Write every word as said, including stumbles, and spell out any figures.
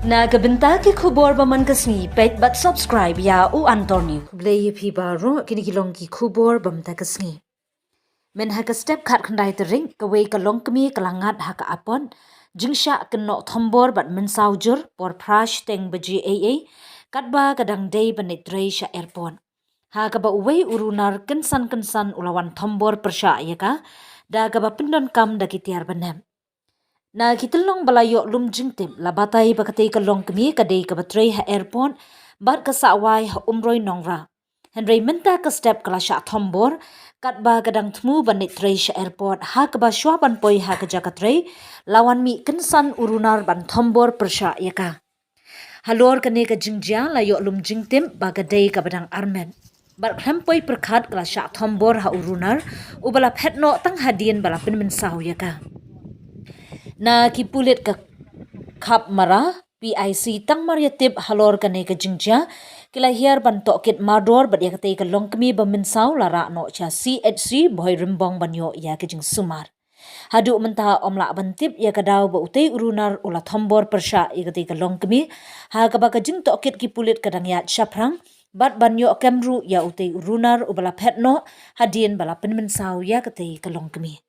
Na ka bynta ki khubor ba man ka sngi, peit bad subscribe ïa u Antor News. Khublei ïa phi baroh, kine ki long ki khubor ba mynta ka sngi. Mynha ka step khatkhyndai tarik, kawei ka longkmie ka la ngat ha ka apot jingshah kynnoh thombor bad mynsaw jur por phra shiteng baje eiei, katba ka dang dei ban leit trei sha airport. Ha kaba uwei u runar kynsan kynsan u la wan thombor pyrshah ïa ka, da kaba pyndonkam da ki tiar ba nep. Na ki tyllong ba la ïoh lum jingtip, la batai ba katei ka longkmie ka dei kaba trei ha airport bad ka sah wai ha Umroi Nongrah. Hynrei mynta ka step ka la shah thombor, katba ka dang thmu ban leit trei sha airport, ha kaba shwa ban poi ha ka jaka trei, la wan mih kynsan u runar ban thombor pyrshah ïa ka. Halor kane ka jingjia la ïoh lum jingtip ba ka dei kaba dang armet. Bad khlem poi pyrkhat ka la shah thombor ha u runar, uba la phet noh tang hadien ba la pynmynsaw ïa ka. Na ki pulit ka Khapmara, P I C tang mar ïa tip halor kane ka jingjia, ki la hiar ban tohkit mardor bad ïa katei ka longkmie ba mynsaw la rah noh sha C H C Bhoirymbong ban ïoh ïa ka jingsumar. Haduh mynta ym lah ban tip ïa ka daw ba utei u runar u la thombor pyrshah ïa katei ka longkmie, ha kaba ka jingtohkit ki pulit ka dang ïaid shaphrang, bad ban ïoh kem ruh ïa utei u runar uba la phet noh, hadien ba la pynmynsaw ïa katei ka longkmie.